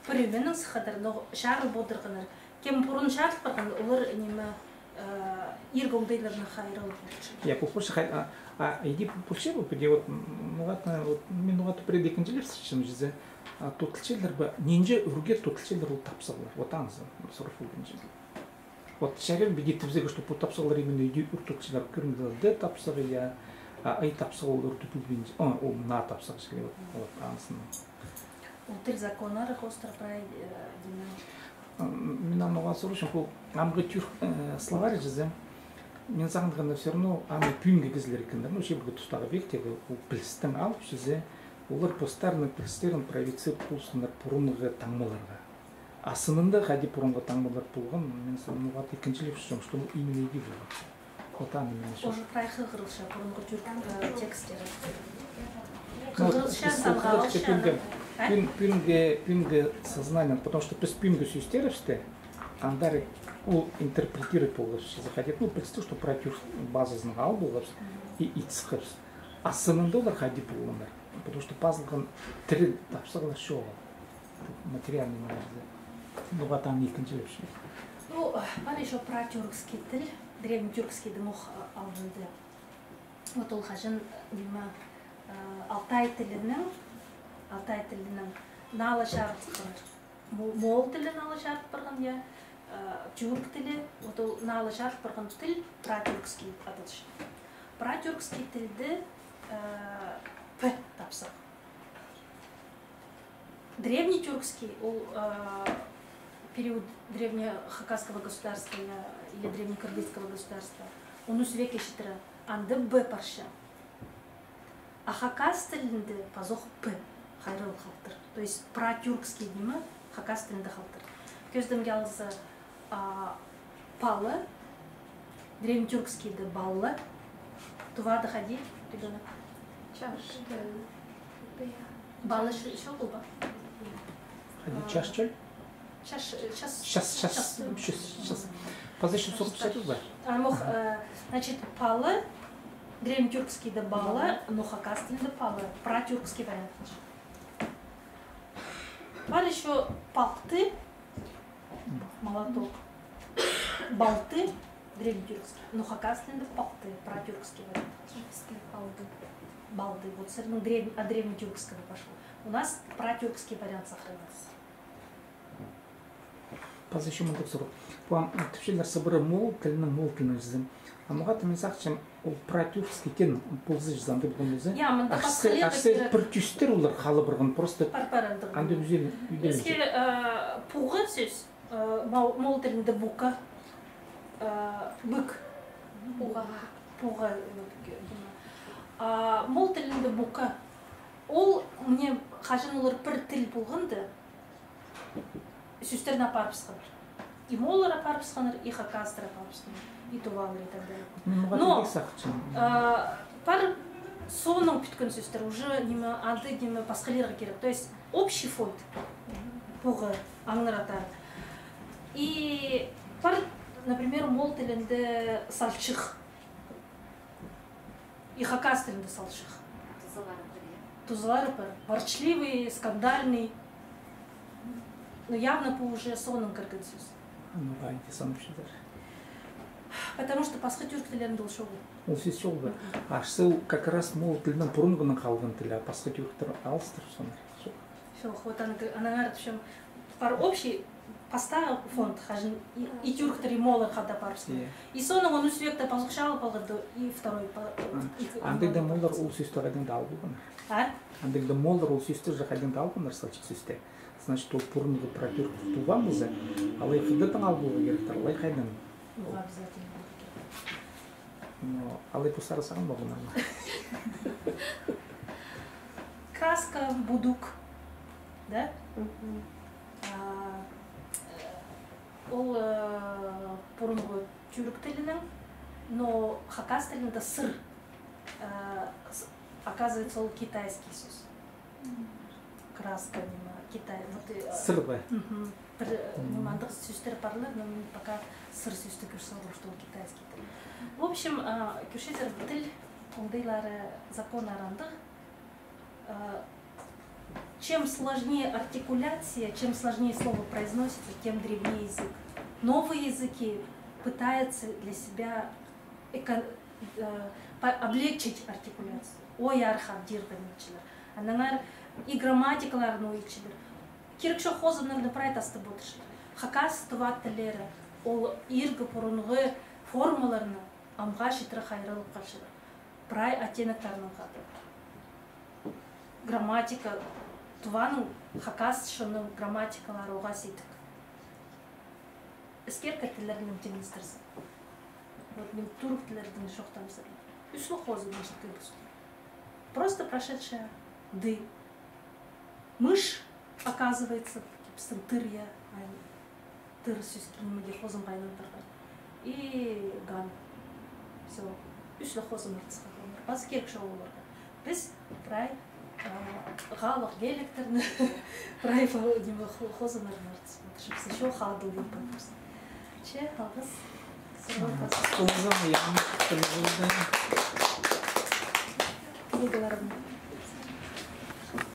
Пір нименең сыхханнар, но чарыл полдырғаннар. Кем пурун чарыл парған, олар ниме, э, иргі оңдайларына хайрал полча. Я, пол парча, хай-, а, а, иди пол парча, пу, піди вот, м, ноға-да, вот, мин ноға-да пірее ікінҷілеп сыхчам чізе, а, тудылчалар ба, нинҷе ӱрге тудылчалар ол тапсағлар. Вот анзы сурығ полған чізе. Вот чарир ба піди тіпчезерге, что пу тапсағлар именно иди ӱр тудылчалар, кӧрімде, д тапсағы, я, а, ай тапсағы ол ӱр тудылбинча, о, ол на тапсағы чіли, вот, вот, анзын. Ол тіл законнары хоостыра прай, э, ниме. М, мин аны ноға сурчам, пу амғы тюрк, э, словарь чізе, мин сағынғанда, все равно аны пӱӱнгі кізілер ікеннер, ну, чибіргі тустағы вектегі ол пілістең алып чізе, олар постарының пілістерін проецировать ползыннар пурунғы таңмаларға. А сынында хайди пурунғы таңмалар полған, мин сағынғам, ікінҷілеп сыхчам, что ол именно иди полған. Вот аны мин уже прай хығырылча пурунғы тюрк, э, текстері. Ну, хығырылча, хығырылча, салғалча. Пӱӱнгі, а? Пӱӱн-, пӱӱнгі, пӱӱнгі сознание, потому что піс пӱӱнгі сӧстерібісті андар ол интерпретировать полғабыс, чізе хайди, ну, пілістіг, что прай тюрк базазын ал полғабыс и ит сыххабыс. А сынында олар хайди полғаннар. Потому что пазылған тірі тапсағлар чоғыл. Материальный ниме. Ноға-да аны ікінҷілеп чізе. Ну, пар ещё протюркский тіл, древнетюркскийдің ох, а, алнында. Вот ол хаҷан, ниме, э, алтай тілінең, алтай тілінең наа ла чарылтхан. Мо-, моол тілі наа ла чарылтып парған, я, э, тюрк тілі, вот ол наа ла чарылтып парған тіл протюркский адалча. Протюркский тілде, э, п тапсағ. Древнетюркский, ол, э, период древнехакасского государства, я, или древнекыргызского государства, он ӱс векке читіре, анда б парча. А хакас тілінде пазох п хайрал халтыр. То есть протюркский ниме хакас тілінде халтыр. Кӧзідімге алза, а, палы, древнетюркскийде баллы, тувада хайди, тӱгені? Чаш. Баллы чо-, чоғыл ба? Хайди, чаш чӧл? Чаш, час. Час, час, час, час. Паза ещё сурығ чатыр ба? А, мох, э, значит, палы, древнетюркскийде баллы, но хакас тілінде палы, протюркский вариант. Пар ещё палты, молоток. Балты, древнетюркский, но хакас тілінде палты, протюркский вариант. Палды. Балды, вот с древне-, от древнетюркского пошло. У нас протюркский вариант сохранился. Паза ещё мындағ сурығ. Пу ам, тіпчелер сыбыра моол тілінең, моол тілінең чізе. А ноға-да мин сағынчам, ол протюркский теен полза чізе, андағ полған чізе. Я, мында ахсы, пасхалығ ахсы кирек. Пір тӱстер олар халып парған, просто пар-пар андағ. Андағ ӱзен, ӱзен. Іске, э, пуға сӧс, э, мол-, моол тілінде бука, э, бык. Пуға. Пуға, э, а моол тілінде бука. Ол, міне, Хаҷан олар пір тіл полғанда, сӧстерні апарыбысханнар. И мооллар апарыбысханнар, и хакастар апарыбысханнар, и тувалар, и так далее. Мин муға Но, тілдек сағынчам. А, пар соонаң пӱткен сӧстер, уже ниме, андағ ниме пасхалирға кирек. То есть общий фонд. Пуға аңнар атар. И пар, например, моол тілінде салчых. И хакас тілінде салчых. Тузалары пар, я? Тузалары пар. Ворчливый, скандальный. Но явно пу уже соонаң кірген сӧс. Ну, хайди соонаң пӱтчезер. Потому что пасха тюрк тіллерінде ол чоғыл. Ол сӧс чоғыл ба? Мгм. А что как раз моол тілінең пурунғынаң халған тіл, а пасха тюрктер алыстырып соонаң. Чох, вот аны, аннаңар тіпчем, пар общий пастағы фонд, хаҷан и, и тюрктер, и мооллар хада парыбысхан. Иә. И соонаң оон ӱс векте пазох чаалап алғанда, и второй па-, А, и андағ даа мооллар ол сӧсті хайдаң-да алып алғаннар. А? Андағ даа мооллар ол сӧсті же хайдаң-да алғаннар, салчых сӧсті. Значит, ол пурунғы пратюрк Тува полза, алай хайдаң алып аларға киректер, алай хайдаң. Ну, обязательно. Но алай постары сағынмағам аны. Краска, будук. Да? Мгм. А, э, ол, э, пурунғы тюрк тілінең, но хакас тілінде сыр. Э, с-, оказывается, ол китайский сӧс. Краска, ниме, Китай, вот, э, Сыр ба? Мгм. Пір, э, Мгм. ниме, андағ сӧстер парлар, но мин пока сыр сӧсті кӧр салғам, что ол китайский тіл. В общем, а, кӧрчезер, тіл оңдайлары, законнары андағ, а, чем сложнее артикуляция, чем сложнее слово произносится, тем древнее язык. Новые языки пытаются для себя эко-, э, по-, облегчить артикуляцию. Ой архав тирге ниитчелер. Аннаңар и грамматикаларын ой итчелер. Кирек чох хозымнарны прай тастап одырчалар. Хакас, тува тіллері, ол иргі пурунғы формаларны амға читіре хайраллап халчалар. Прай оттеноктернең хада. Грамматика, туваның, хакас чонның грамматикалары оғаа сидік. Іскеркі тіллернең теңнестірзе. Вот мин тюрк тіллердең чоохтаам сірерге. Ӱс ле хозым ниҷікке пу сӧстер. Просто прошедшая «ды». Мышь, оказывается, пістің тыр, я, ай, тыр сӧс килмеге хозымға айлан парған. И ган. Всё. Ӱс ле хозым артысха халғаннар. Пазох кирек чоғыл оларға. Піс, прай, а, хабах диалектерні, прай фо-, ниме, хо-, хозымнарны артыс одырчабыс. Ещё хадыл итпеспіс. Че, алғыс. Сірерге пазох. Хозым, я, хозым. Книгаларым.